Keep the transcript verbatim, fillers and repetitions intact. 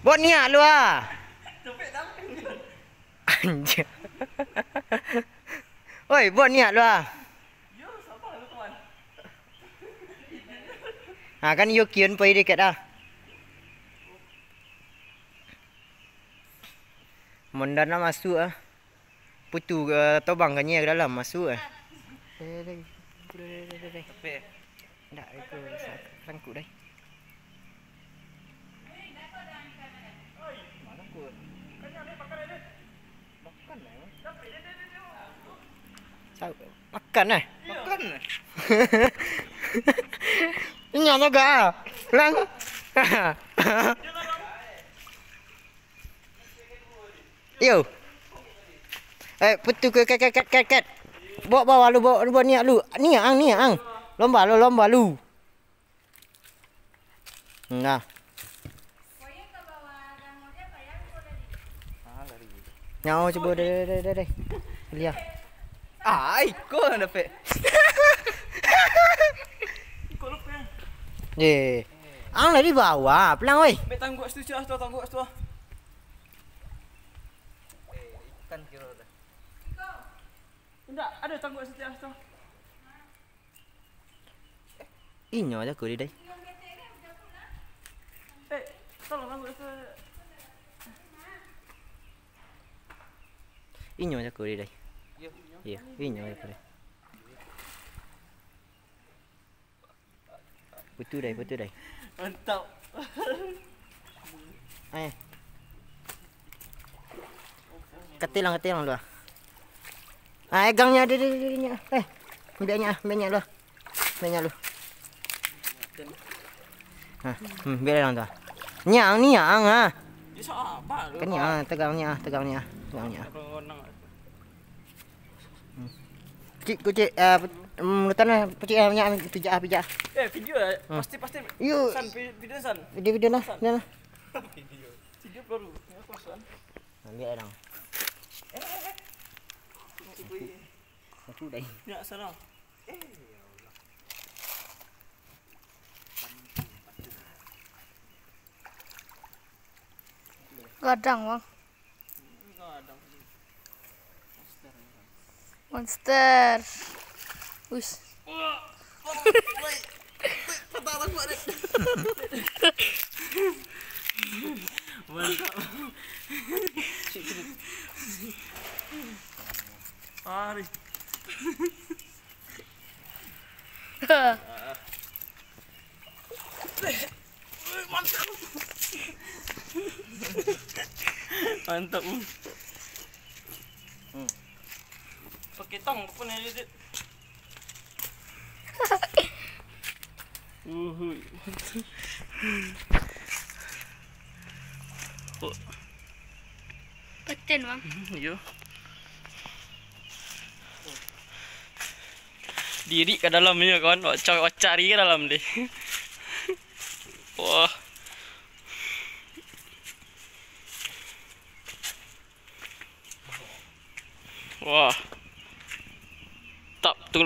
Buat niat lu ah. Anjir. Oi, buat niat lu ah. Ha, kan yo kian pai dekat ah. Mondan lah masuk ah. Putu ka tobang ka nyia ka dalam, masuk eh. Deh, deh, deh. Deh, deh, deh, deh, deh. Tapi Ndak, itu sa-, sangkut deh. Mana sangkut? Makan lah, Sa-, makan eh? Makan lah. Ingat tu gak ah? Lang. Iyo. Eh, putu ke, kat, kat, kat, kat, kat. Bawa, bawa lu, bawa, bawa niat lu. Niat ang, niat ang. Lomba lu, lomba lu. Nah. Nyawa cubo deh, deh, deh, deh, deh. Lihat. Ah, iko nan dapek. Iko lu peh. Ye. Ang lah di bawah, pelang, weh. Ambil tangguak situ, Cak, situ, tangguak situ. Eh, ikan kira dah. Indak, ada tangguak situ, situ. Inyo aja kuri dai. Eh, tolong tangguak situ. Inyo aja kuri dai. Iyo, inyo aja kuri. Putu dai, putu dai. Mantap. Eh. Katilang, katilang lu ah. Ah, egang nyo, deh, deh, deh, nyo. Eh, ambiak nyo, ambiak nyo lu. Ambiak nyo lu. Ha, hmm, ambiak dalam tu ah. Nyo ang, nyo ang ah. Kan nyo ah, tegang nyo ah, tegang nyo ah, tegang nyo ah. Kucik, kucik, ah, put-, mm, lutan lah, kucik, ah, minyak, pijak, ah, pijak. Eh, video lah. Hmm. Pasti, pasti. Yuk. San, vi-, video San. Video, video lah, San. Video lah. Video. Video baru. Ya, kosong. Ambil orang. Eh, eh, eh. Aku, aku, aku dah. Ya, salah. Eh, ya Allah. Gadang, Bang. Monster. Wis. Mantap. Ari. Mantap. Mantap. Hmm. Pakai tang pun ada, Dit. Uhuy. Paten, Bang. Iyo. Diri ka dalam nyo, kawan. Wak ca-, wak cari ka dalam deh. Wah. Wah. Tap, tunggu.